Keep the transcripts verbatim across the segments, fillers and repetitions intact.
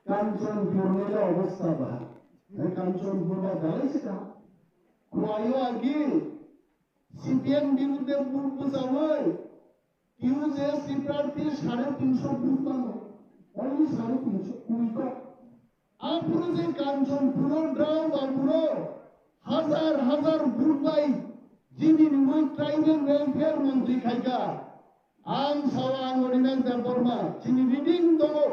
Kanchanpur ni le obostha ba. Hai Kanchanpur ba dalai se ka. Khwlaio agi C P M birudde vote bwchaui T U J S ni prarthi sare tinsho vote mano. Only sare tinsho kuri kok. Aphuru je Kanchanpuro drao baburo hajar hajar vote bai G B ni wi tribal welfare montri khaika. Ang sawa ang Orinak Debbarma chini reading tongo.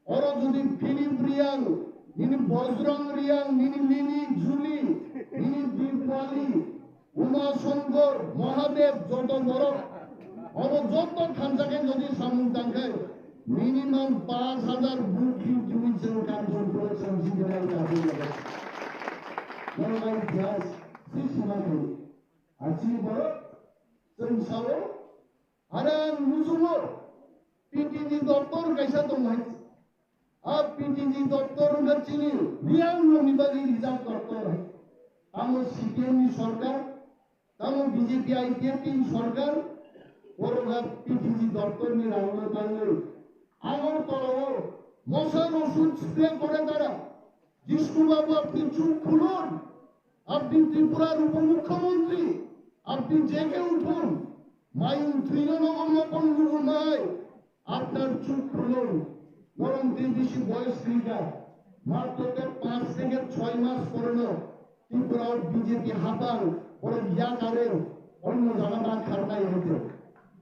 Oro jodi Philip Riang, nini Bojrang Riang, nini Lini Juli, nini Dipali, Uma Shankar, Mahadev, joto borok obo joto thansa khe jodi samung tang khe minimum paanch hajar vote ri twi chwng Kanchanpur chwng jibilai kabui laga. Nang ai plus si sima khe. Achi borok chwng sao. Are ang muchungo P T G doptor kaisa tongo hai. A P T G doptor wngkha chini Riang rokni bagwi rijak doptor hai. Tamo C P M ni sorkar, tamo B J P I P F T ni sorkar, borok ha P T G doptor ni rang no tangwi Agartala o mosa rosuk spray kore tara. Jishnu babu apni chuk khulun. Apni Tripurar upomukhyamantri, apni jeke uthun, mayung thwino nogo mokon lugunai, apnar chuk khulung, norong tei bisi boyos rikha, matro te panch theke choi mas poreno Tripura o B J P hapang, borok yakare, onno jaga ma kharnai hoite.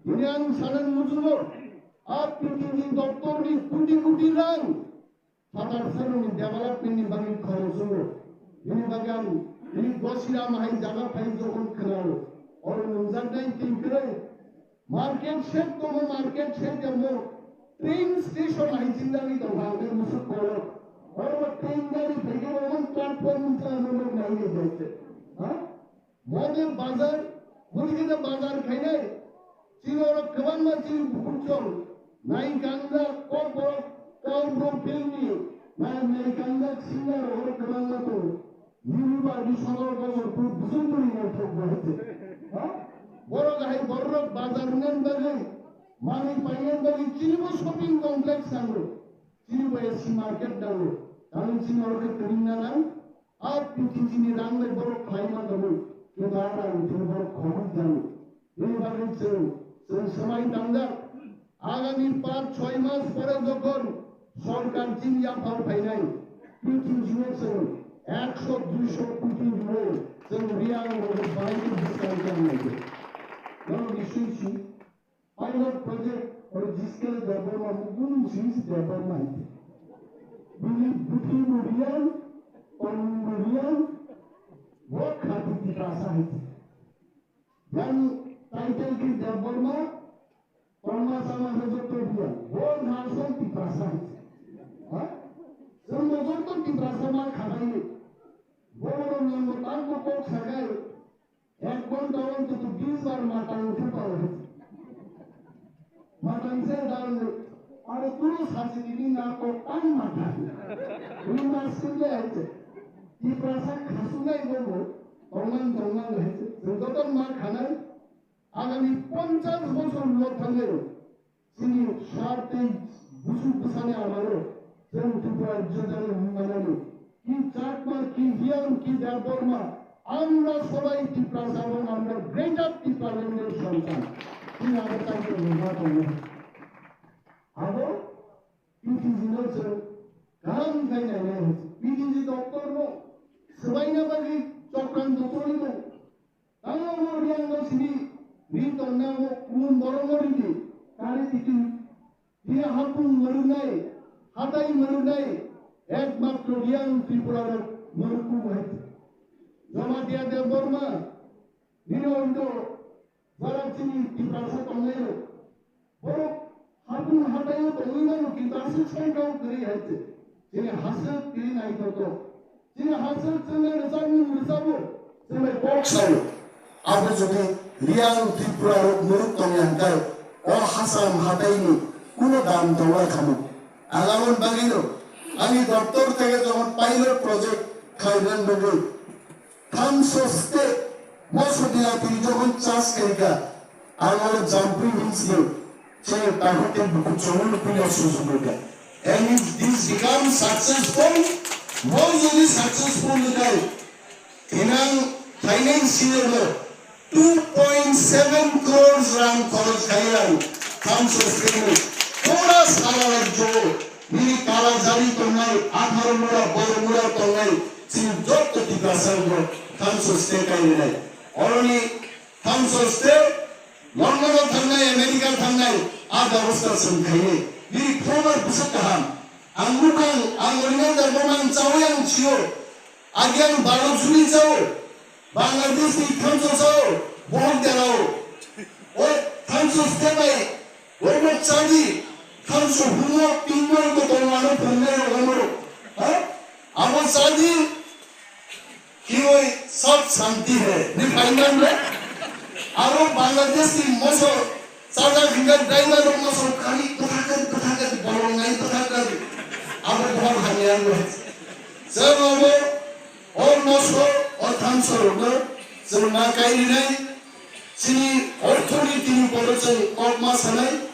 Ini ang sanan muchungo, a P T G doptor ni koti koti rang, Phatar Saruni development ni bagwi khoroksungo. Bini bagwi ang bini gosiram hai jaga phai jokhon khwnao. Oro nungjaknai twi kwrwi. Market shed tongo, market shed tongo. Train station hai chingjagwi tongo ang bini musuk kolok. Oro train gari phaikhe omo platform ni chwla nuknai nai nai jaise. Ha? Model bazar, Muliketa bazar khainai, chini oro kwbangma chini bukhuk chwng, nai kangjak kokborok, kauborok filmni, nai, nai kangjak singer oro kwbangma tongo. Nini ba di sodor bojor tu bujung tuli nai thok bo hete. Ha? Borok hai borok bazar nang bagwi, manwi painani bagwi chini bo shopping complex nango. Chini bo A C market nango. Tamo chini oro khe kwrwng nanang. A P T G ni rang bai borok khlai ma tongo, kintu a rang ni thani borok khobwi jani. Bini bagwi chwng, chwng swmai tangjak. Agami panch choi mas pore jokhon sorkar chini yaphang phainai, P T G no chwng ekso duisho koti rwui chwng Riang rogo bai bwskang khe ang naigo. Norok ni sui si. Pilot project oro Jiskele Debbarma, Mukund Singh Debbarma hai. Bini bwtwi bo Riang, tongmung bo Riang, bo khati Tiprasa hai. Yani title khe Debbarma, tongma sama khe joto Riang, bo asol Tiprasa hai. Ha? Chwng bo joto Tiprasa ma khabai. Bo oro nang bo tang bo kok sakai. Ek ghonta onthoto bis bar matang khe pao. Matang se dal, aro turo sachini ni na kok tang matang. Uni mas khe le hai se. Tiprasa khasunai bo bo, tongmang tongmang hai se. Joto ma khanai, agami ponchash bochor ulo thangnai. Chini sar tei busu bwsani amaro chwng Tripura Rajyo jani hwnmanani, ki Chakma, ki Riang, ki Debbarma, আমরা সবাই ত্রিপুরা এবং আমরা গ্রেটার ত্রিপুরাল্যান্ডের সন্তান। Chini abo taibo hwnma tongo. Abo P T G no chwng kaham khe nainai, P T G doptor no swbaina bagwi chokranto choli tongo. Tamo omo Riang no sini ri tongna omo kumun borok no ri di. Kari titi. Tini hapung murunai, hatai murunai, ekmatro Riang Tripura rok murukku hai. Jamatia Debbarma, nini ondo, jara chini Tiprasa tongnai rok. Borok hapung hataio tongwi mano, kintu aswk songkha o kwrwi hai se. Chini haswk twi naithotok. Chini haswk chwngno rwchapmung rwchapo, chwngno kok sao. Abo jodi Riang Tripura rok muruk tongya hwnkhe, o Hasam hataini kuno dam tongwai khamu. Ang aboni bagwino ani doptor theke jokon pilot project khlaimani bagwi Thamso state, moso dila tini jokon chas khaika, ang oro Jampui Hills ni, se takhuk tei bukhuk chongol no puila susugo kha. And if this Become successful, bo jodi successful wngkha, thinang thainai siyano two point seven crores rang khoroj khai ang thamso state-ni pura sara rajyo nini kala jari tongnai, atharo mura, boro mura tongnai, chini jotto Tiprasa rok thamso state kai rinai. Oroni thamso state London-o thangnai, America thangnai, a bebosta chwng khainai. Nini former bwswk kaham. Ang nukhang, ang original Dharma man chawi ang chio. Agi ang balo churi chao. Bangladesh ni thamso chao. Bohok derao. O thamso step bai. Bohok chadi. Thamso humo pingmo ko tongmano phungnai rogamo. Ha? Abo chadi. Kioi sab shanti hai. Ni phaimang le. Aro Bangladesh ni moso, chajak hingka driver rok moso kani kwthakar, kwthakar, bolong nai kwthakar. Abo bol hamya le. Jab abo, o moso, o thamso rok no, jab ma kai rinai, chini orthoniti ni boro chwng kok ma sanai.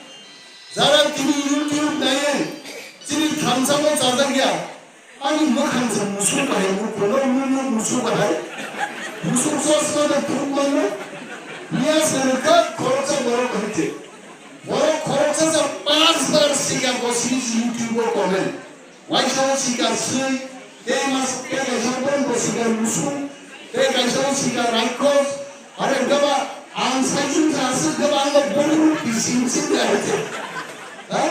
Jara tini YouTube nai, chini thamsa mo chajak ya. Ani mwkhang se musuk bahai, mukulo mumu musuk bahai. Musuk chosma da thuk mano. Miya se rwkha khoroksa borok bahai se. Borok khoroksa se panch bar siga bo sini YouTube o comment. Waisa o siga swi, tei mas, tei kaisa bon bo siga musuk, tei kaisa o siga raikos. Are gaba ang sai sung sa aswk gaba ang bo buru pising sing bahai se. Ha?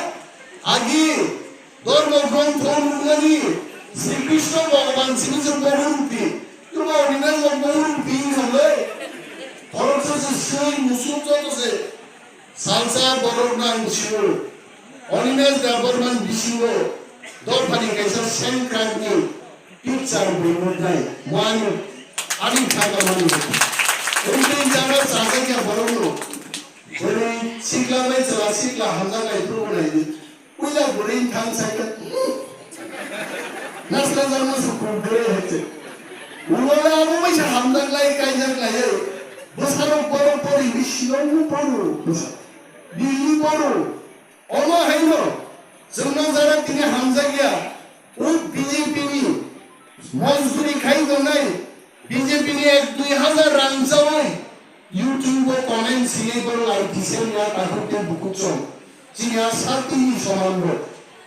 Agi Dhormo grontho nukmani Sri Krishna Bhogoban simi se bogo rukdi. Kwbo Animesh bo bogo rukdi wngkha le. Khoroksa se swi musuk joto se salsa borok nang sio. Animesh Debbarman bisingo dophani kaisa sengkrakni picture bo nuknai. Wani ani thangka mani. Wngtwi jaga chajakya borokno. Bwrwi sikla bai chwla sikla hamjaknai phuru naidi. Puila bwrwi thang saikha. Nasla jangma se kukre hete. Ulo abo bai se hamjak lai kaijak lai. Bwsarok borok pori ni Shillong ni poro. Bwsa. Delhi poro. Omo haino. Chwngno jara tini hamjakya. O B J P ni mojburi khai tongnai. B J P ni ek dui hazar rang chawi. YouTube o comment sini borok lai tisem ya takhuk tei bukhuk song. Chini a sati ni soman bo.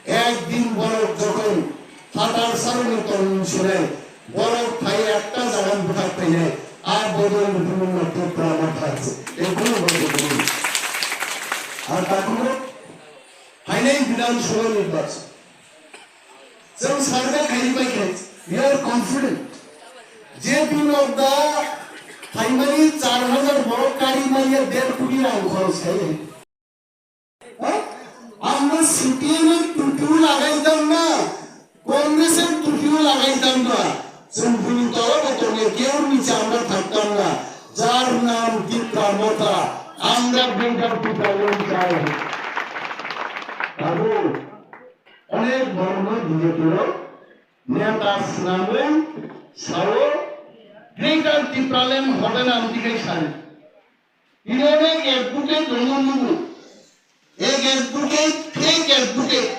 Ek din borok jokhon phatar saroni tong sinai, borok phai ekta jaga bwthak phainai, a bodol ni bumung no Tipra Motha se. Ei bumung bo se bumung. Ar takhuk rok phainai Bidhan Sabha nirbachon. Chwng survey khairi bai khe, we are confident. J P Nadda phaimani char hazar borok kari manya der koti rang khoroch khai. Ha? Amra C P M ni tupiu lagai tangna, Congress ni tupiu lagai tangna. Chwng bini tola bo tongnai, keu ni chamra thak tangna. Jar nam Tipra Motha, amra Greater Tipra Land chai. Abo Onek borokno B J P o neta swnamwi sao, Greater Tipraland hoda nang dikhai sani. Tini onek advocate tongo nugo. Ek advocate, fake advocate.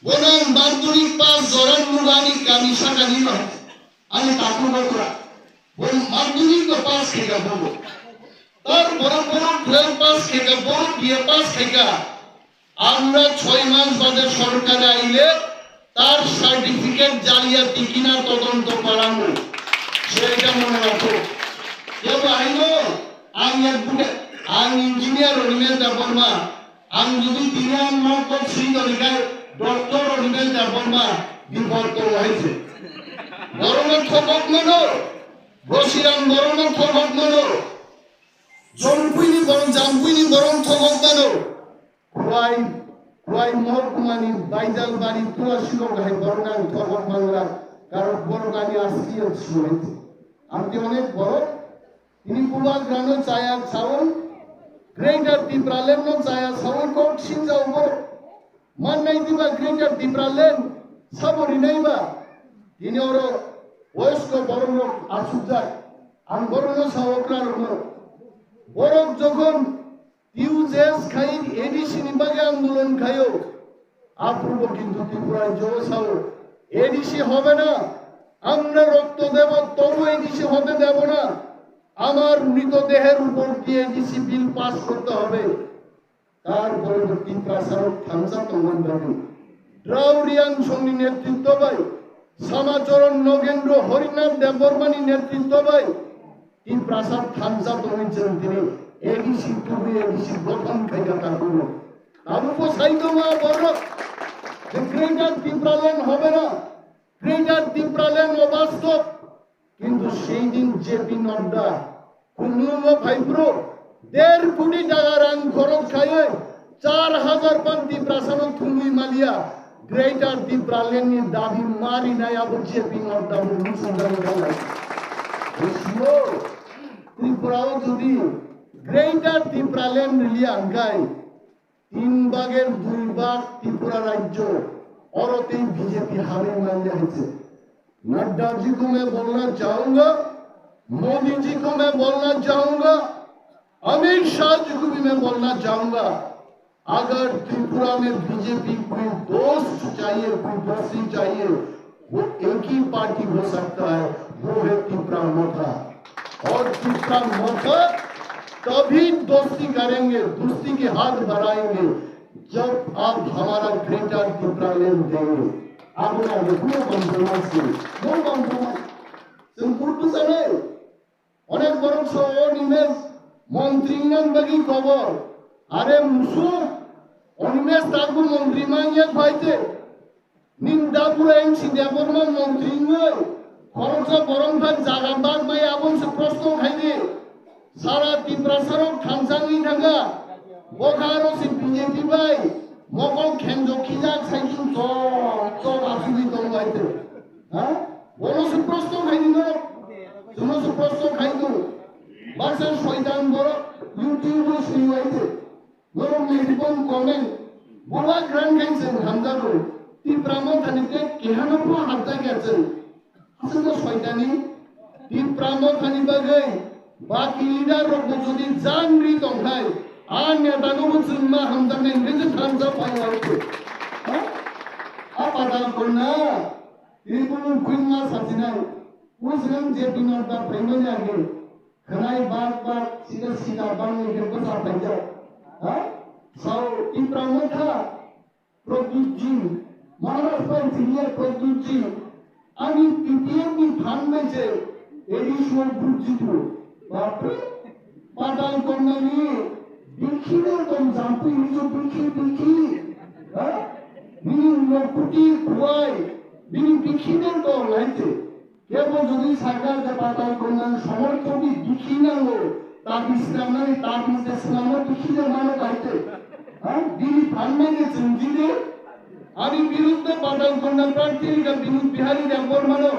Bono ang Madhuri pass jora nugani kami sakani no. Ani takhuk okra. Bo Madhuri ko pass khaika bobo. Tar borok borok twelve pass khaika, borok B A pass khaika. Amra choi mas baje sorkar aile tar certificate jaliyati kina todonto parango. Seita mone rakho. Kebo haino ang advocate, ang engineer Ronimel Debbarma, ang jodi tini ang nok kok swi toni khai doctor Ronimel Debbarma bipod tongo hai se. Borokno thokok mano, Bosiram borokno thokok mano, Jompuini borok, Jampuini borok thokok mano. Khwai, Khwai Mohkumani Baijalbari Tulasirok hai borok ang thokok mangla, karon borok ani asli ang suwai. Amte onek borok, tini Bubagrano chaya sawi, Greater Tipralandno chaya sawi kok sinjao borok. Mannai diba Greater Tipraland sabo rinaiba, tini oro boyosko borok rok achukjak, ang borokno sao okra rokno. Borok jokhon T U J S khai A D C ni bagwi andolon khaio. Apurbo kintu Tripura rajyo sao A D C hobe na, amra rokto debo tobu A D C hote debo na, amar mrito deher upor diye A D C bill pass korte hobe. Tar porebotti prasarok thansa tongmani bagwi Drau Riang Songni netritto bai, Samacharan Nogendro Harinath Debbarmani netritto bai Tiprasa thansa tongwi chwng tini A D C tubui A D C gothon khaikha tabukno. Tabukbo sai tongo a borok je Greater Tipraland hobe na, Greater Tipraland obastob. Kintu sei din J P Nadda Khumulwngo phaiphuru der koti taka rang khorok khaiwi char hajar pan Tiprasano thumwi maliya Greater Tipraland ni dabi marinai abo J P Nadda bo muchungjaknai. Bwsio Tripura o jodi Greater Tipraland riliya hwnkhe tin bagir dui bag Tripura rajyo, oro tei B J P habwi manya hai se. Nadda जी को मैं बोलना चाहूंगा, मोदी जी को मैं बोलना चाहूंगा, अमित शाह जी को भी मैं बोलना चाहूंगा, अगर त्रिपुरा में बीजेपी कोई दोस्त चाहिए, कोई दोस्ती चाहिए, वो एक ही पार्टी हो सकता है, वो है तिपरा मोथा। और तिपरा मोथा तभी दोस्ती करेंगे, दोस्ती के हाथ बढ़ाएंगे, जब आप हमारा ग्रेटर तिपरालैंड देंगे। Aboni age no compromise ni, no compromise. Chwng buddhu sanai. Onek borok so o Animesh montri wngna bagwi kobor. Are musuk, Animesh tabuk montri man yak bai te. Ning da pura M C Debbarma montri wngwi khoroksa borok bai jaga bak bai aboni se proshno khai di. Sara Tiprasarok thansa wngwi thangkha. Bokha aro se B J P bai mokol khenjo khijak sai chwng chok chok asugwi tongo hai te. Ha? Bono se proshno khai di no? Chwngno se proshno khai di. Baksa soitan borok YouTube o swi hai te. Norok ni ribon comment. Bubagra wngkhe chwng hamjago. Tipra mothani tei kehano pho hamjakya chwng. Aswkno soitani. Tipra mothani bagwi baki leader rokbo jodi jangri tongkhai, a netano bo chwng ma hamjaknai hwnkhe se thansa phai wngkhe. Ha? A padal konna. Tini bumung khwima sachinai. Bwswng J P Nadda phaimani age. Khwnai bak bak sida sida bangni khe bwsa paijak. Ha? Sao Tipra motha Pradyut ji, Maharaj bai senior Pradyut ji, ani T P F ni phan bai se A D C o bujji tu. Bapre, padal konna ni bikhi de dong jampu hijo bikhi bikhi. Ha? Bini ulo kuti kuai, bini bikhi de dong laite. Kebo jodi sakha je patal konna somorthok ni bikhi nango, ta bisramnani, ta bisramno bikhi de mano kaite. Ha? Bini phanmani chwngjide, ani birudde patal konna prarthi rikha Binod Bihari Debbarmano.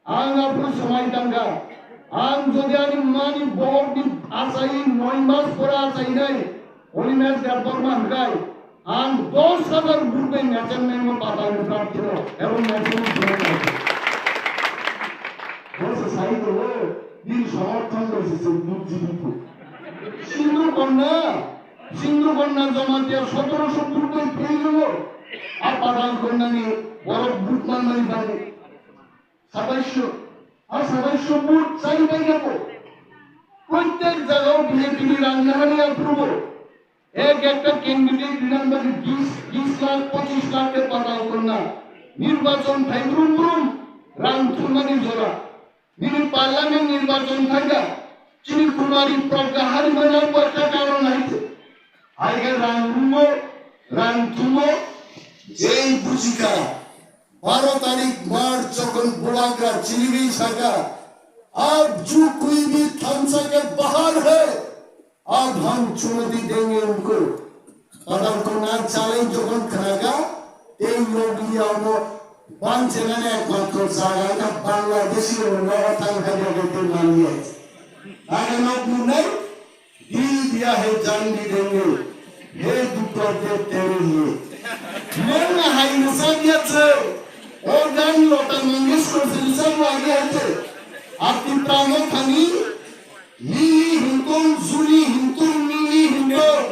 Ang aphuru swmai tangkha. Ang jodi ani mani bokni achai, noi mas pore achainai, Animesh Debbarma hwnkhe, ang dos hajar vote bai mechang naima patalni prarthino, ebong mechang ni vote naikhe. Bose sai tongo, nini somorthon bai se chwng vote jibi phu. Sindhu Konna, Sindhu Konna Jamatia sotoroso vote bai fail wngo. A patal konnani borok vote manmani bagwi. Sataisho, a sataisho vote chari pai kha bo. Prottek jagao B J P ni rang nahani approval. Ek ekta candidate rinang bagwi bis, bis lakh, pochis lakh khe patal konna. Nirbachon phai brum brum, rang thumani jora. Nini parliament nirbachon thangkha. Chini Kumari Pragya harimani bo ekta karon hai se. Hai khe rang rumo, rang thumo, jei bujikha. Baro tarik March jokhon Bubagra chiniwi sakha, "Aap jo koi bhi thansa ke bahar hai, aap hum chunauti denge unko." Padal konna chalai jokhon khnakha, tei nokliya omo banchengani ekmatro jaga wngkha Bangladeshi rokno o thang kha jokhon tei manya. Age nok nunai, दिल दिया है जान भी देंगे, हे दुख दर्द तेरे लिए। Mona hai rwchapya se, o gan Lata Mangeshkar se rwchapmani hai se. A Tipra mothani, Lili hinton, Juli hinton, Mili hinton,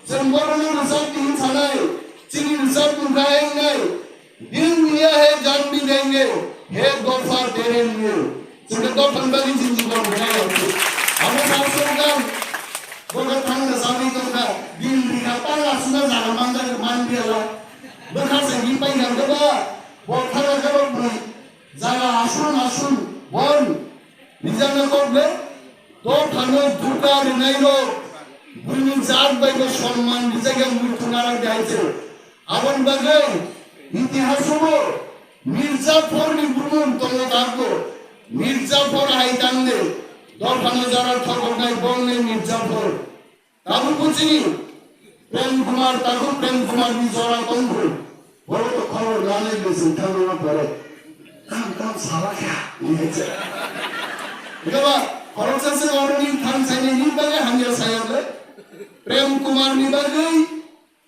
chwng borokno rwchapdi hin sanai. Chini rwchapmung kha engnai, "Dil diya hai jaan bhi denge, hai dopha tere liye." Chwngno dophani bagwi chini jibon rwnai hai se. Amo Sasongkang, bo khe thangna chagwi tongkha, dil rikha, tang aswkno jaga manjak manliya la. Bwkha se hi paikha khe ba, bo thangna khe bo bwrwi jaga asun asun, bon. Rijak na kok le, dophano duka rwnai rok, bini jat bai bo sonman rijak ya muitu narak de hai se. Aboni bagwi itihaso bo Mir Jafar ni bumung tongo dago. Mir Jafar hai tang de, dophano jara thokok nai bong le Mir Jafar. Tabuk bo chini Prem Kumar, tabuk Prem Kumar ni jora tongkhu. Boro to khobor lanai le chwng thangna pore. Tam tam sala kha, hinwi se. Ega ba, khoroksa se oro ni thang saini ni bagwi hamya saya le. Prem Kumar ni bagwi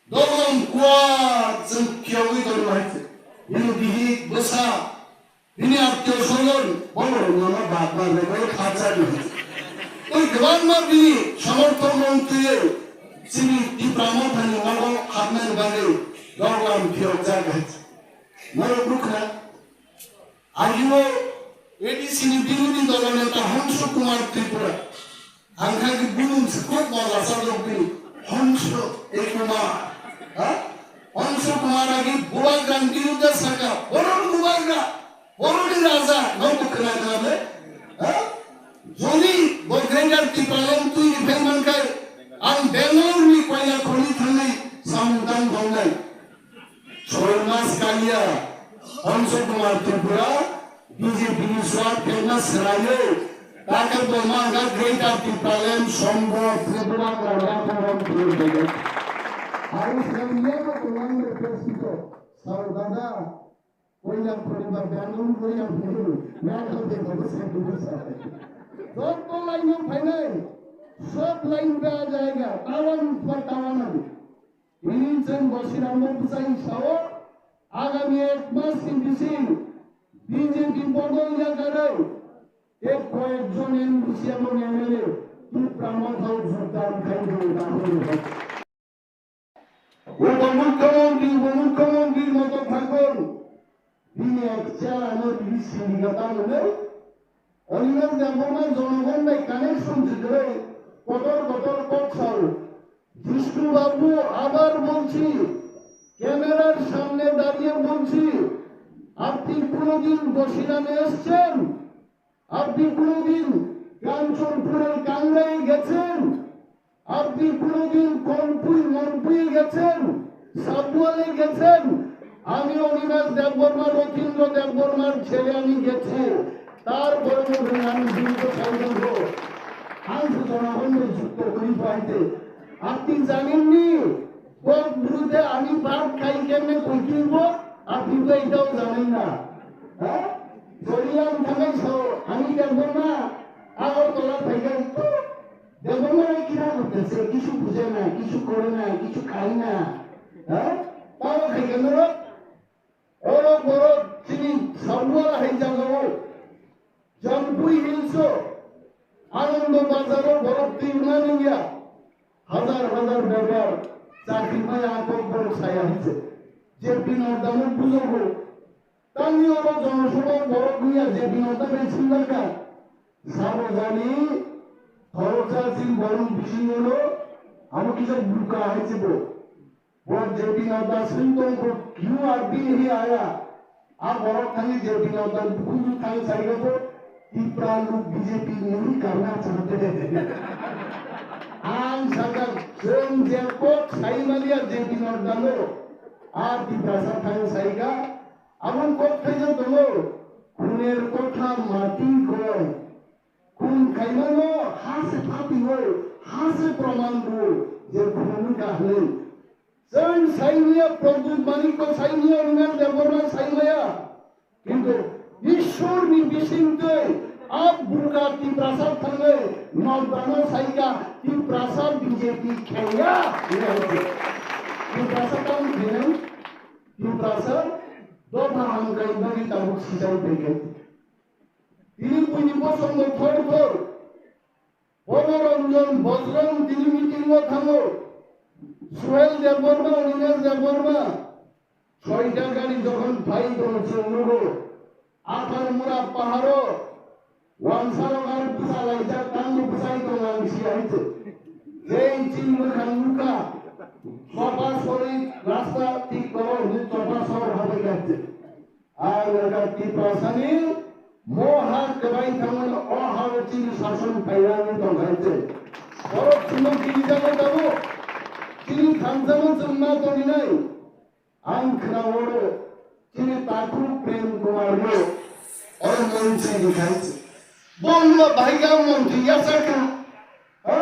dogon kuat chwng phiyogwi tongma hai se. Bini bihik bwsa, bini atyo songor, borok nono bak bak le bai khajak ni. Oi kwbangma bini somorthok mong twiwi chini Tipra Mothani nogo hapnani bagwi dogon phiyokjak hai se. Norok nukhna, agio A D C ni birodhi dolo neta Hongsu Kumar Tripura. Ang kha ki bunung se kok mola sa jok bini. Hongsu e Kumar. Ha? Hongsu Kumar agi Bubagra ni biruddhe saka. Borok Bubagra. Borok ni raja. Nong ko khna khna le. Ha? Jodi bo Greater Tipraland twi ni phai man khai. Ang Bangalore ni koila khoni thangnai samung tang thongnai. Choi mas kaliya, Hongsu Kumar Tripura, B J P ni swat khaima swraiyo, takhar bo ma wngkha Greater Tipraland, Sombor, Tripura, Karnataka, Tripura. Hai swraiya ko Congress ni president, sao dada, koiya poribar Bangalore, koiya poribar, Meghalaya, Tripura, Tripura. Joto laino phainai, sob lain ba jayega, tawan pa tawan abo. Tini chwng bosirangno bwchai sao, agami ek mas ni bising B J P bodol yakarwi tei koyek jon M D C abo M L A Tipra Mothao jogdan khai rw dakhoro. Upomukhyamantri, upomukhyamantri moto thangkon. Bini ek chela no bini sindika tangmani. Oliver Debbarma jonogon bai connection se kwrwi kotor kotor kok sao. Jishnu Babu, abar bolchi, camera-r samne dariye bolchi, apni kunoodin Bosirane eschen? Apni kunoodin Kanchanpur-e Kanglai gechen? Apni kunoodin Konpui Monpui gechen, Sabuale gechen? Ami Animesh Debbarma, Rotindra Debbarmar chele ami gechi. Tarpore bo bini ami jibito sai tongkho. Ang se jonogon bai jukto kwrwi phaite. Apni janen ni kok bwrwi de ami bak khai kemne koikibo, apni to etao janen na. Ha? Jodi ang thangai sao, Ani Debbarma Agartala phaikai. Debbarma rai kira korte se, kichu buje na, kichu kore na, kichu khai na. Ha? Tamo khai khe norok? Oro borok chini Sabual hai jagao, Jampui Hills o, Anando Bazar o borok twi wngna nangya. Hazar hazar begar chakri maya kok borok saya hinse. J P Nadda no bujogo. Tangni oro jonosabha borok wngya J P Nadda bai swngjakha. Sabo jani khoroksa chini borok bisingo no abo kisa buka hai se bo. Bo J P Nadda swng tong kho, "Q R B hi aya?" A borok thangwi J P Nadda bukhuk thang sai khe bo, "Tipra lok B J P nahi karna chahte hain." Ang sakha, chwng je kok sai manya J P Nadda no, a Tiprasa thang sai kha, Aboni kok thaijak tongo, "Khuner kotha mati koi." Khun khaimano ha se phati o, ha se proman bo je khun wngkha hwnwi. Chwng saimaya, Pradyut Manik bo saimaya, Animesh Debbarma saimaya. Kintu Ishwar ni bisingtwi a buka Tiprasa thangwi Nadda no saikha, Tiprasa B J P khaiya hwnwi. Tiprasa tamo khainai? Tiprasa dopha hamkrai bagwi tabuk sijak phaikha. Tini buini bosongno thor thor. Bobo Ranjan Bajrang tini meeting o thango. Suhel Debbarma, Unimesh Debbarma, soita gari jokhon phai tongo chwng nugo, Athar Mura paharo, wansarok aro bwsa laijak, tamo bwsai tongo ang si hai se. Jei chini mwkhang nukha, sopa sori rasta thik tongo hinwi sopa sor habai kha se. Ang wngkha Tiprasani moha kwbai thangmani o hao chini sason phairani tongkha se. Borok chwngno kirijago tabuk. Chini thansa no chwng ma tongwi nai. Ang khna oro chini takhuk Prem Kumar no oro montri rikha se. Bo wngma bahai kha montri yasa kha. Ha?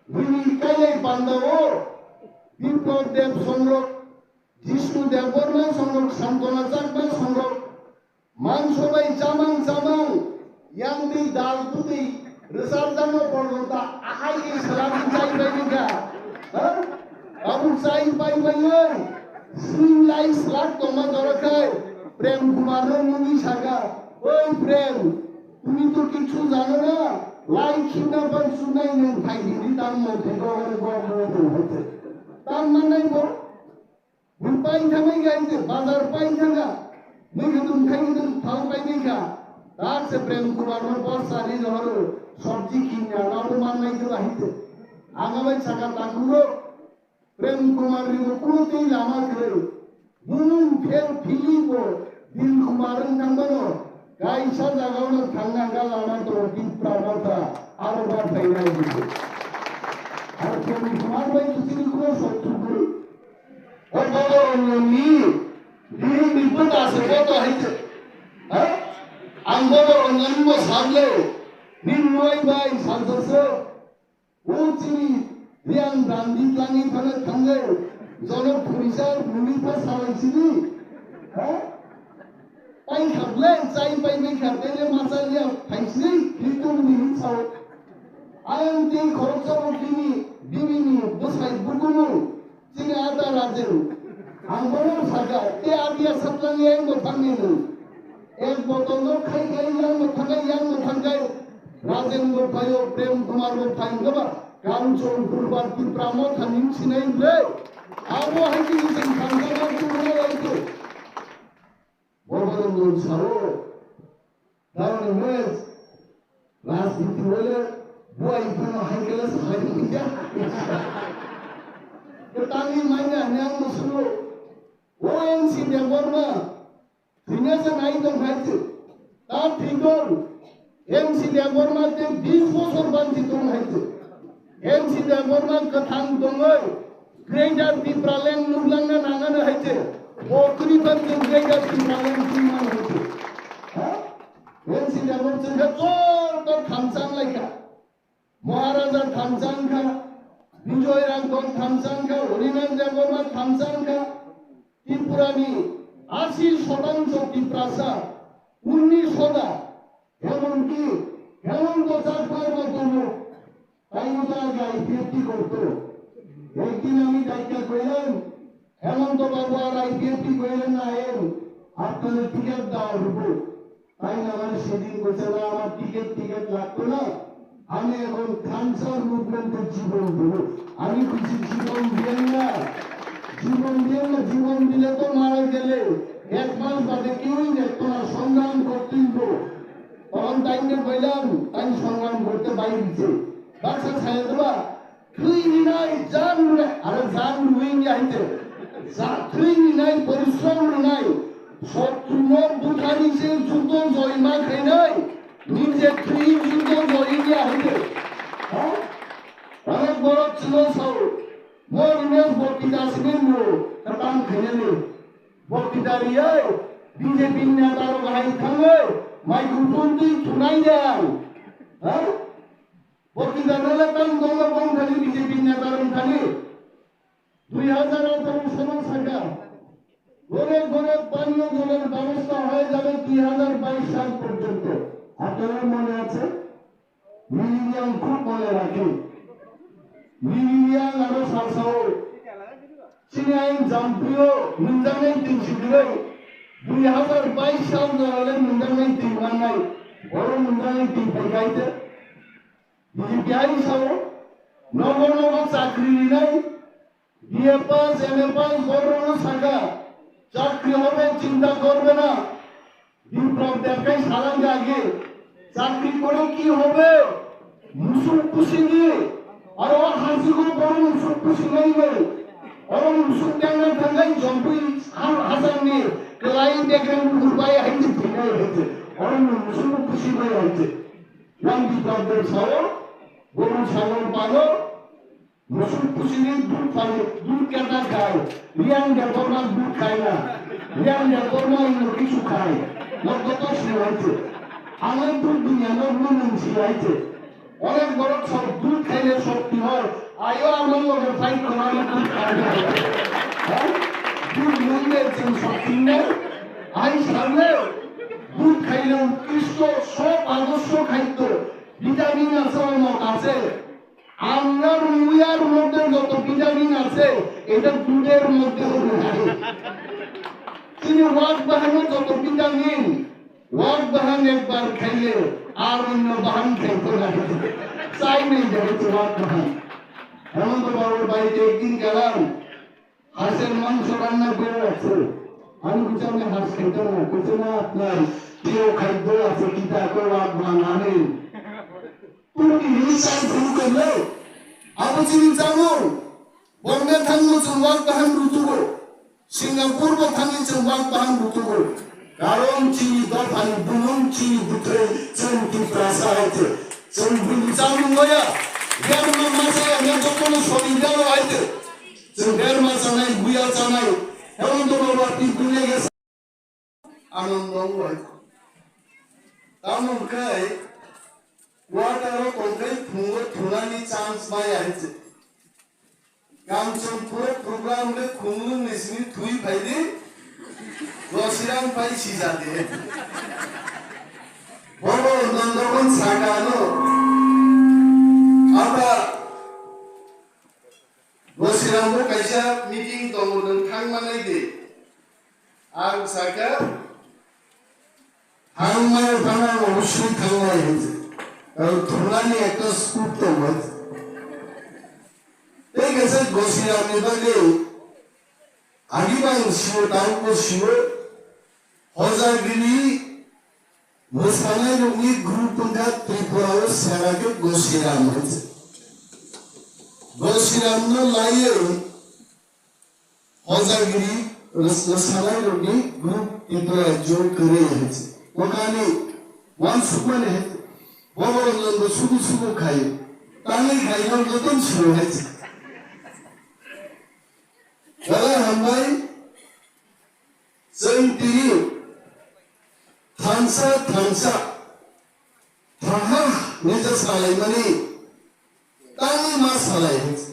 Bini kailai panda o Biplab Deb songrok, Jishnu Debbarma songrok, Santona Chakma songrok, mangso bai chamang chamang, yang twi dal bwtwi rwchapjakma porjonta ahai khe swlagwi chai bai wngkha. Ha? Abo chai bai bai oi, swing lai swlak tongma jora khai Prem Kumar no nugwi sakha, "Oi Prem, tumi to kichu jano na, lai khibna ban sunai nang thai di tam mo thai ko ko ko ko ko." Tam manai bo. Bwrwi paithangwi kha hwnkhe bazar paithangkha, mwkhwtwng khaikhe thal painai kha. Dak se Prem Kumar no bor sari rohoro, sobji kinya, abo mannai khe bahai se. Ang abai saka takhuk rok, Prem Kumar ni bo kuno tei lama kwrwi. Bumung phel philwi bo Dil Kumar wng thang mano. Kaisa jagao no thangna hwnka lama tongo Tipra Motha, aro ba phainai hinwi. Aro Prem Kumar bai to chini kuno sotru kwrwi. O Bobo Ranjan ni bihik ni bwta se joto hai se. Ha? Ang Bobo Ranjan ni bo sak le. Ni nuai bai salsa se. O chini Riang Randi tlangwi thangna thangwi Jonok Phurisar Munipha salai sini. Ha? Pai khaple, chai pai bai kha, tele masa liya, phaisri, hitung ni hinsao. Ayang ti khoroksa bo bini, bibini, bwsai bukumu, chini ada Rajen. Ang bono saka, te adia satlang yang bo thangni nung. Ek botol no khai khai yang bo thangai, yang bo thangai. Rajen bo phayo, Prem Kumar bo phayo, gaba. Kanchanpur ba Tipra Motha ni sinai ble. Abo hai ki sing thangsa ba chukna lai tu. Bobo Ranjan sao, taoni mes, rajniti wale, buai phano hai kala sai ya. Ketani manya nyang musulo, O N C Debbarma, thwina se nai tong hai se, ta thwi tong, M C Debbarma te bis bosor banchi tong hai se. M C Debbarma kwthang tongwi Greater Tipraland nuglangna nangano hai se. Bo kwrwi tong se Greater Tipraland twi man hai se. Ha? M C Debbarma chwngkha joto thamsa wnglaikha. Maharaja thamsa wngkha, Bijoy Rangkhol thamsa wngkha, Harinath Debbarma thamsa wngkha, Tripurani asi শতাংশ Tiprasa, উনিশ হাজার, এমনকি হেমন্ত চাকমার মতো লোক, তাই মতো আগে আইপিএফটি করতো। একদিন আমি ডাইকা কইলাম, হেমন্ত বাবু আর আইপিএফটি কইলেন না, এম, আপনাদের টিকিট দেওয়া হইব। তাই না, আমার সেদিন বলছে, "না, আমার টিকিট টিকিট লাগতো না, আমি এখন ক্যান্সার মুভমেন্টের জীবন দেব।" আমি খুশি জীবন দিয়েন না, জীবন দিয়েন না, জীবন দিলে তো মারা গেলে এক মাস বাদে কেউই দেখতো না, সংগ্রাম করতেই তো। তখন তাইকে কইলাম, তাই সংগ্রাম করতে বাইরেছে। বাচ্চা ছেড়ে দেবা, Thwi rinai, jan rwnai, aro jan rwi ya hinte. Ja, thwi rinai, porishrom rwnai, sotruno buthari se juddo joy ma khainai, nije thwi juddo joy ya hinte. Ha? Onek borok chwlo sao, mo rwno bokti da sini mo, katam khainani. Bokti da riyai, B J P ni neta rok hai thangwi, microphone twi thunai ya. Ha? Bokti da nala tang dongma bong thani B J P neta rong thani. দুই হাজার আঠারো সাল থাকা ঘরে ঘরে পানীয় জলের ব্যবস্থা হয়ে যাবে দুই হাজার বাইশ সাল পর্যন্ত। আপনারা মনে আছে? William খুব মনে রাখে। William আরো সাসাও। Sini ain jampio nunjanai twi sigiroi. দুই হাজার বাইশ সাল jalale nunjanai twi manai. Oro nunjanai twi phaikaite. B J P hai sao, nogo nogo chakri rinai, BA pass, MA pass, বড় বড় থাকা, চাকরি হবে, চিন্তা করবে না। বিপ্লব দেবকে সারা জাগে, চাকরি করে কি হবে? মুসুক পুষিনি, আর ও হাসিগো বড় মুসুক পুষিনি নেই। ও মুসুক ডাঙ্গা থাকাই জম্পুই হাসাননি, ক্লাইন্ট দেখেন উপায় হাইতে ফিরে হইতে। ও মুসুক পুষিনি হইতে। Yang di Pradesh, guru sagol palo, musuk pusini dudh palo, dudh keta khai, Riang Debbarma dudh khai na, Riang Debbarma ino kichu khai, loggo to si hoite, alo dudh dunia no nung si hoite, onek borok sok dudh khaile shokti hoi, ayo amon loge fight kora alo dudh khai na, ha? Dudh nung de chwng shokti nai, ai sale, dudh khaile utkrishto, sok adorsho khadyo, vitamin আছে, অনেক আছে। আমরা রুইয়ার মধ্যে যত ভিটামিন আছে, এটা দুধের মধ্যেও নাই। তিনি ওয়াক বাহানো যত ভিটামিন, ওয়াক বাহান একবার খাইলে আর অন্য বাহান খাইতে লাগে। চাই নেই যাবে তো ওয়াক বাহান। হেমন্ত বাবুর বাড়িতে একদিন গেলাম, হাঁসের মাংস রান্না করে রাখছে। আমি বলছি, "আপনি হাঁস খেতে না?" বলছে, "না, আপনার প্রিয় খাদ্য আছে, কিতা কো আপ বানানে।" তুমি কি হিংসায় শুরু করলে? আবু চিনি চামু, বম্বে থাকলে চুল ওয়াক বাহান রুতুগো, সিঙ্গাপুর বো থাকলে চুল ওয়াক বাহান রুতুগো। কারণ চিনি দফানি বুলুন চিনি বুথে চুল কি প্রাসা হয়েছে, চুল বুলু চামু নয়া, ইয়ার মাসে আমি যখন শরীর গেল আইতে, Chwng berma chanai, buya chanai, Hemanta Babu twi buya gesa. Anondo wngbai. Tamo hwnkhe, water o tongkhai phungo thunani chance maya hinse. Kamchwng puro program le khumlwng ni simi thwi phaidi, Gosiram phai sijadi. Bobo nondokon sakano. Aba Gosiram bo kaisa meeting tongo, nwng thang manai di? Ang saka, thang mano, thang mano, obosoi thang mano hinse. Karon thunani ekta scope tongo. Tei kaisa Gosiram ni bagwi agi bang sio, tang bo sio, Hojagiri mwsanairokni group wngkha Tripura o sera khe Gosiram hinse. Gosiram no laiwi Hojagiri mwsanairokni group Tripura join kwrwi hinse. Kokani wansukmani hinse. Bobo rok no sudu sudu khai. Tangwi khai no joto suru hinse. Belai hambai. Chwng tini thansa thansa thaha hinwi salaimani tangwi ma salai hinse.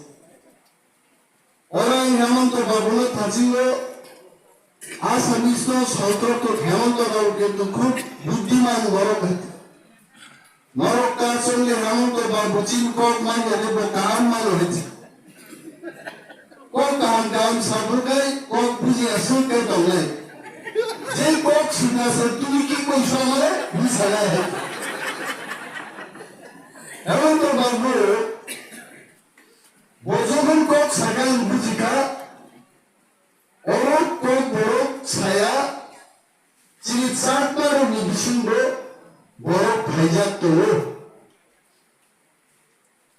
Oro ang Hemanta Babu no thasingo, Assamese no soitok Hemanta Babu kintu khub buddhiman borok hinse. Norok ta chwngni Hemanta Babu chini kok manya le bo kaham mano hinse. Kok kaham kaham sabukai kok buji aswk kai tongnai. Je kok sina se tumi ki koi samare buji sanai hinse. Hemanta Babu bo jokhon kok sakha ang bujikha. Oro kok borok saya, chini Chakmarokni bisingo borok phaijak tongo.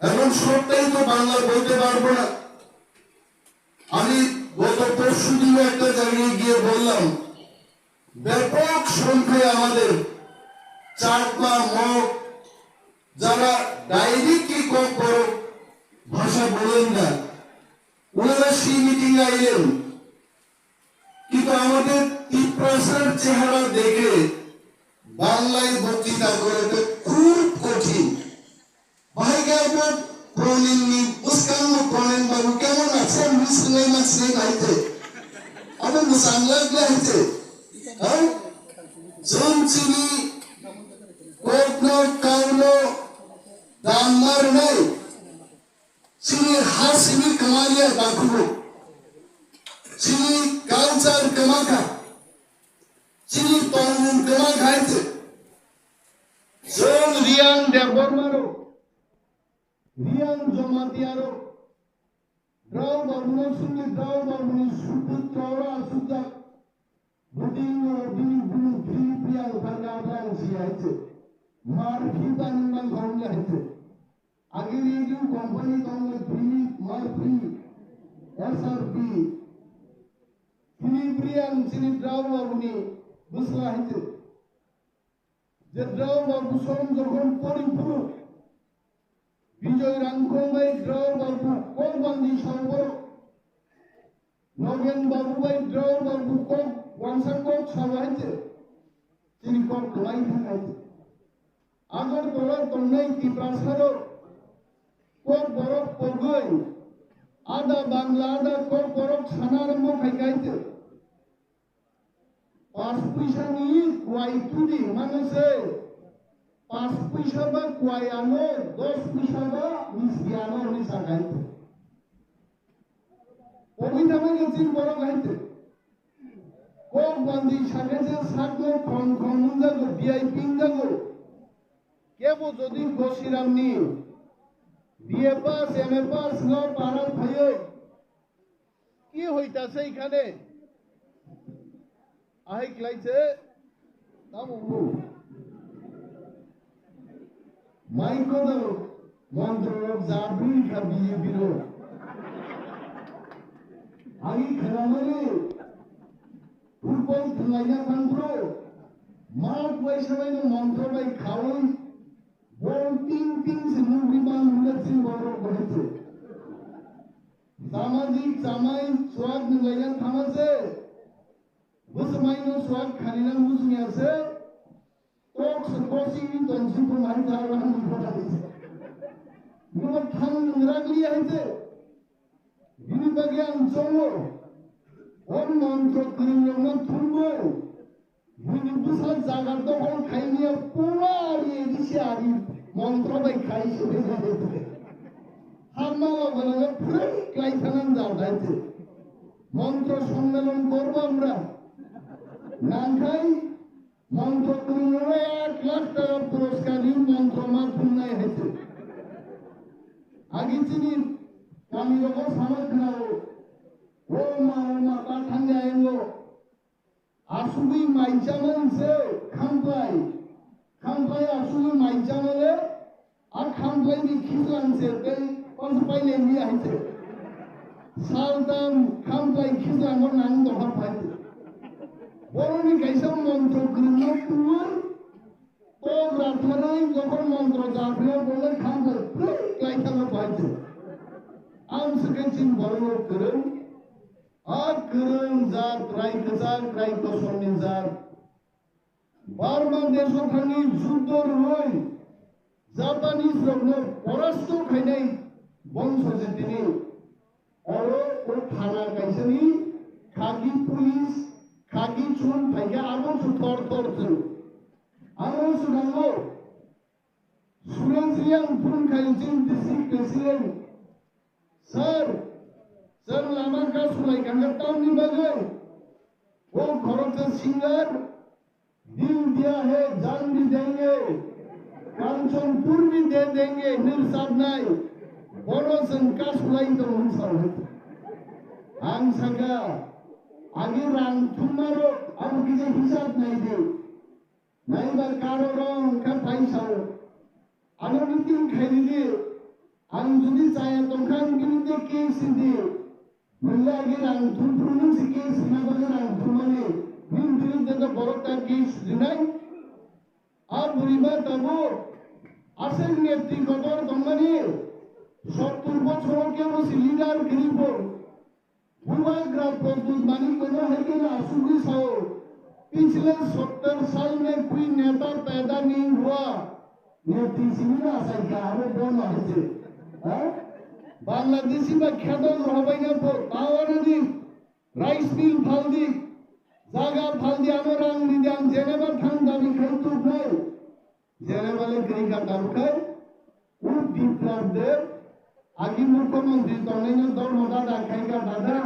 Emon সপ্তাহে তো বাংলা বলতে পারবো না। আমি গত পরশু দিন একটা জায়গায় গিয়ে বললাম, ব্যাপক সংখ্যায় আমাদের চাকমা, মগ, যারা ডাইরেক্টলি ককবরক ভাষা বলেন না, ওনারা সেই মিটিং এ এলেন, কিন্তু আমাদের তিপ্রাসার চেহারা দেখে বাংলায় বক্তৃতা করাটা খুব কঠিন। ভাই গাইব প্রণীন নি উস্কান প্রণীন বাবু কেমন আছেন? মুসলিম আছেন আইতে। আমি মুসাংলাদ আইতে। হ্যাঁ? জনচিনি কখনো কাউনো দাম মার নাই। Chini ha simi kwmaliya dakhugo. Chini culture kwmakha. Chini tongmung kwmakha hai se. Chwng Riyang Debbarma rok, Riyang Jamatia rok, Drao babuno sungwi drao babuni supu toro asukjak. Budingo bini bini bini bini ang thangna bang si hai se. Mar phi bani mang khong ya hai se. Agi radio company tong le bini mar phi S R P. Bini bini ang sini drao babuni busla hai se. Je drao babu som jokhon pori phuru, Bijoy Rangkhong bai drao babu kok bandi sao borok. Nogen babu bai drao babu kok wansa kok sao hai se. Chini kok kwlai thang hai se. Agartala tongnai Tiprasa rok kok borok pogwi ada Bangla ada kok borok sana rwmbo khai kai se. Pas puisa ni kuai tudi mano se. Pas puisa ba kuai ano, dos puisa ba misbi ano hwnwi sakai. Pogwi tamo ke chini borok hai te. Kok bandi sakhe se sakno khom khom wngjago, V I P wngjago. Kebo jodi Gosiram ni B A pass, M A pass no para phaiwi, কি হইতাছে এখানে? Ahai khlaise, tamo. Mai kono montrorok jabri kha B J P rok. Agi khanamani football thwnglaina thangphuru ma kuai sabaino montro bai khaui bol ting ting se nugwi man hwnwi chini borok bahai se. Samajik chamai chuak nunglaina thangma se. Bwswmaino chuak khanina mujungya se. Tok se kosi ni tongsi phung hai jagani kota hai se. Numa thang nungrakli hai se. Bini bagwi ang chongo. O montro kwrwng rokno thumwi. Bini bwsa jaga dokhol khaimya pura ari A D C ari montro bai khai se. Hamma logo logo pura klai thanan jao dai se. Montro sommelon korbo amra. Nangkhai Montro kwrwngno ek lakh taka puroskar ri montro ma thumnai hai se. Agi chini kami rogo sama khwnao. O ma, o ma, ta thangya engo. Asugwi mai chamani se khampai. Khampai asugwi mai chamale. A khamplai ni khijlang se tei pasu pailai ni hai se. Saltam khamplai khijlang o nang doha phai. Boroni kaisa montro kwrwngno tuwi tok ratlanai jokhon montro japhriya bolai khamplai phlai klai thangma phai se. Ang se khe chini borok kwrwng. A kwrwng jat, rai kwchak, rai kosomni jat. Burma desh-o thangwi juddo rwui Japanese rokno porasto khainai bongso je tini. Oro o thana kaisani khagi police, khagi chun phaikha abo se thor thor chwng. Abo se nango. Suresh Reang phone khai chini district president, "Sir, chwng lama kasulai kangkha tamni bagwi? O khoroksa singer, dil diya hai jaan bhi denge, Kanchanpur bhi de denge," hinwi rwchapnai. Bono chwng kasulai tongo hwn sao. Ang sakha, agi rang thummarok abo kisa hisab nai di. Naiba karo rong kha phai sao. Ano meeting khai ridi. Ang jodi chaya tongkha ang bini de case ridi. Nwng lagi rang thum phuru nwng se case rina bagwi rang thumani. Nini biruddhe to borok ta case rinai. A bwrwi ma tabuk aswk netri kotor tongmani. Sottur bochoro kebo se leader kwrwi bo. Bubagra Pradyut Manik Debbarma hai khe no asugwi sao, "पिछले सत्तर साल में कोई नेता पैदा नहीं हुआ।" Netri simi na sai kha abo bono hai se. Ha? Bangladeshi ba kheto rohbai na po, power ni rice mill phaldi, jaga phaldi, ano rang ridi, ang Geneva thang dabi khai tuknai. Geneva le kwrwi kha tabuk khai, o Biplab Deb, agi mukhyamantri tongnaino dol moda da khai kha dada,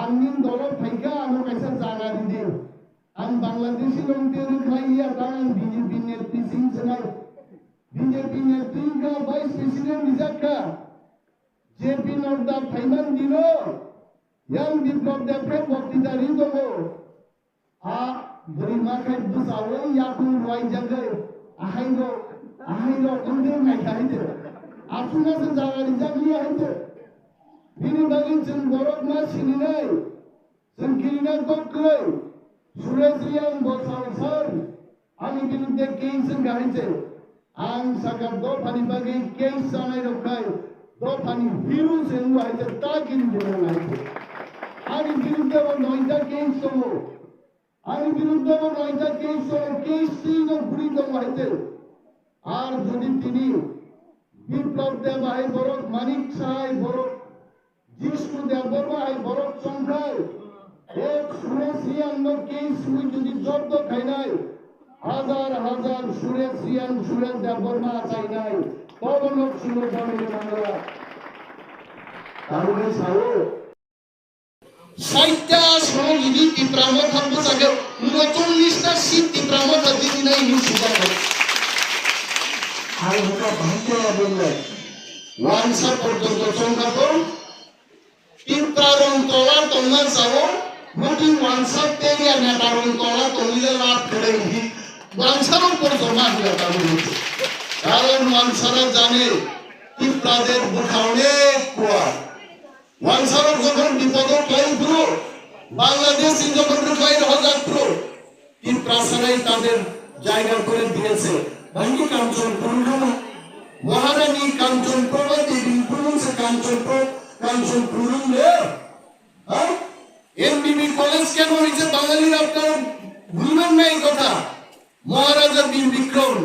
ang nini dolo phai kha, ano kaisa jaga ridi. Ang Bangladeshi rong twi rwkhlai ya, ta ang B J P netri sing swnai. B J P netri wngkha, vice president rijak kha. J P Nadda phaiman dino, yang Biplab Deb khe boktita ri tongo. A bwrwi ma khai bwsao yakung ruai jagwi, ahaino, ahaino wngwi naikha hai de. Aswkno se jaga rijak liya hai de. Bini bagwi chwng borok ma sininai, chwng kirina kok kwrwi. Suresh Reang bo sal sal. Ani birudde case wngkha hai se. Ang sakha dophani bagwi case chanai rok khai dophani hero se wngkha hai se, ta gini gini wngkha hai se. Ani birudde bo noita case tongo. Ani birudde bo noita case tongo, case sino guri tongo hai se. Ar jodi tini Biplab Deb hai borok, Manik Saha hai borok, Jishnu Debbarma hai borok chongkhai, ek Suresh Reang no case swi jodi jobdo khainai, hajar hajar Suresh Reang, Suresh Debbarma achainai, tobo nok suno jami mangra. Tamo khe sao, saita sono jodi Tipra Motha bwsakhe, uno chollish ta seat Tipra Motha jini nai hinwi swijak kha. Ang hwnkha bhante abonai. Wansa porjonto chongkha tong. Tipra rong tola tongma sao, modi wansa teria neta rong tola tongile lab khlai hi. Wansa rong por joma hwla tamo. Karon wansara jane, Tiprader bwkha onek kuar. Wansarok jokhon bipodo khlai phuru, Bangladesh ni jokhon rwkhlai rwhajak phuru, Tiprasarei tader jaiga kore diyese. Bhangi Kanchanpur wngkha na? Maharani Kanchanprabha Devi ni phuru se Kanchanpur, Kanchanpur wng le? Ha? M B B college কেন হয়েছে বাঙালির আপনারা ভুলবেন না এই কথা। মহারাজা বীর বিক্রম,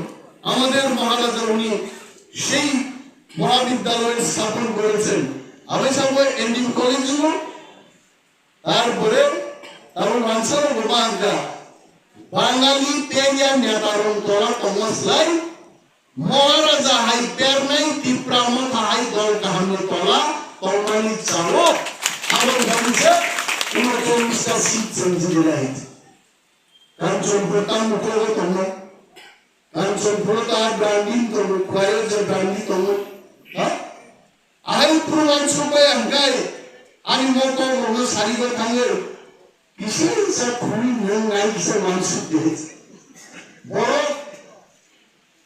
আমাদের মহারাজা উনি সেই মহাবিদ্যালয় স্থাপন করেছেন। আমি সব এনডিএম কলেজ দিব। তারপরে তারপর মানসার বাবা আঙ্কা বাঙালি পেরিয়া নেতারং তোরা তমসলাই মহারাজা হাই পেরনাই তিপ্রা মথা হাই দল কাহানি তোলা তলমানি চালো। আমার ভাবিছে কোনো চল্লিশটা সিট চেঞ্জ দিলে হয়েছে। Kanchanpur ta mukrogo tongo. Kanchanpur ta branding tongo, khwlaio je branding tongo. Ha? Ahai phuruman supai ang kai. Ani moto mono sarigo thango. Kisa kisa khuri nang nai kisa mansuk de. Borok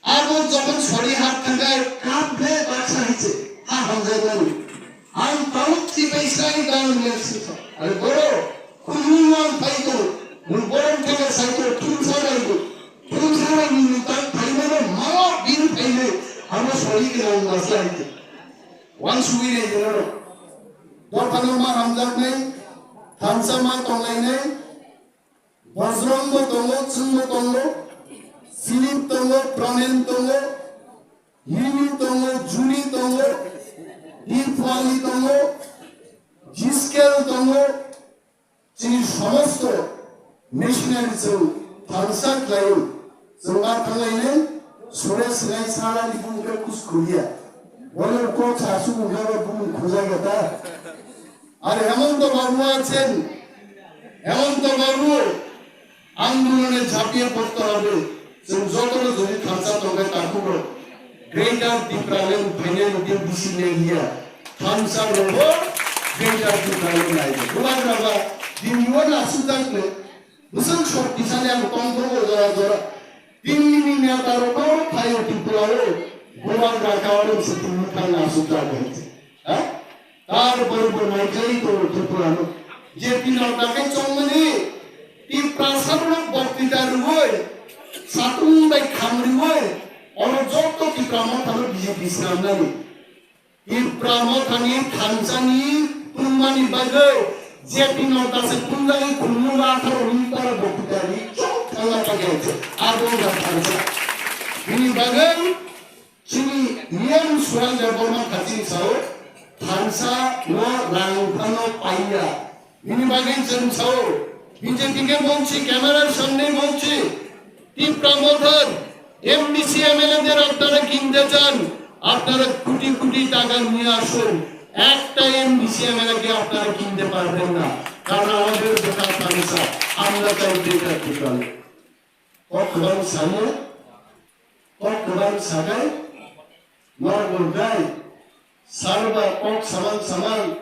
Abo jokhon sori hat thangkhe, kap ble baksa hiche, ha hamjak mani. Ang tauk tibai sai dang yak sitho. Are boro, khulung ang phai to, mui borom theke sai to, thum sa rai to, thum sa rai ni ni tang phai mano, mao bin phai le, abo sori ke ang baksa hiche. Wan sugui re jero. Dophano ma hamjak nai, thansa ma tonglai nai, Bajrang bo tongo, Chwng bo tongo, Philip tongo, Pranen tongo, Yuni tongo, Juni tongo, Irfani tongo, Jiskel tongo, chini somosto missionary chwng thansa khlaio, chwng ma thanglainai, sore swlai salani bumung khe kuskuriya. Wale kok sa subung khe bo bumung khujai gata. Are Hemanta Babu achen, Hemanta Babu আন্দোলনে ঝাঁপিয়ে পড়তে হবে। Chwng jotono jodi thansa tongkhe takhuk rok Greater Tipraland phainai rok khe bisi neng ya. Thansa rogo Greater Tipraland nai. Bubagra ba dini o nasuk jak le. Bwswk shoktisali ang tongthok o jora jora. Tinini neta rok no phaio Tripura o. Bubagra ka oro se tinini thang nasuk jak le. Ha? Tar pore bo naikhai tongo Tripura no. J P Nadda khe chongmani Tiprasa rok boktita rwui, satung bai kham rwui, ono joto Tipra Motha no B J P swnamnani. Tipra Motha ni thansani tungmani bagwi J P Nadda se thumjagwi khulumung atharo ni para boktita ri chok thangna paikha se. Abo wngkha thansa. Bini bagwi Chini niyam Suran Debbarma khachi sao, thansa no rang phano paiya. Bini bagwi chwng sao, B J P ke bolchi, camera samne bolchi, Tipra Mothar, M D C M L A দের আপনারা কিনতে চান, আপনারা কোটি কোটি টাকা নিয়ে আসুন, একটা M D C M L A কে আপনারা কিনতে পারবেন না, কারণ আমাদের বেকার thansa, আমরা চাই বেকার বেকার। Kok kwbang sanai, kok kwbang sakai, norok bo bai Sarba kok samang samang,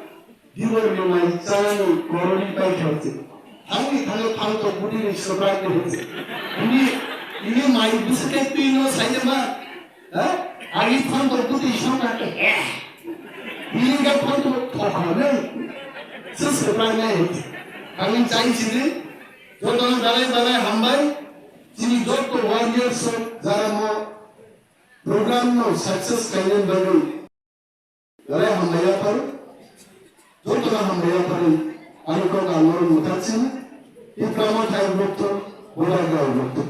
diwor ni mai chani korori pai khaisi. Thangni thangni phang to budi ni sobrai ni hwse. Ini, ini mai bisket pi no sai ma. Ha? Ani phang to budi sobrai ke. Ini ga phang to thokha ne. Sus sobrai ne. Ani chai sidi. Joto no dalai dalai hambai. Chini joto warriors jara mo program no success kainan bagwi. Rai hambai yapharo, jotono hambai yapharo, ani kok ang norok mwthang sini, Tipra Motha ni bokto, Bubagra ni bokto.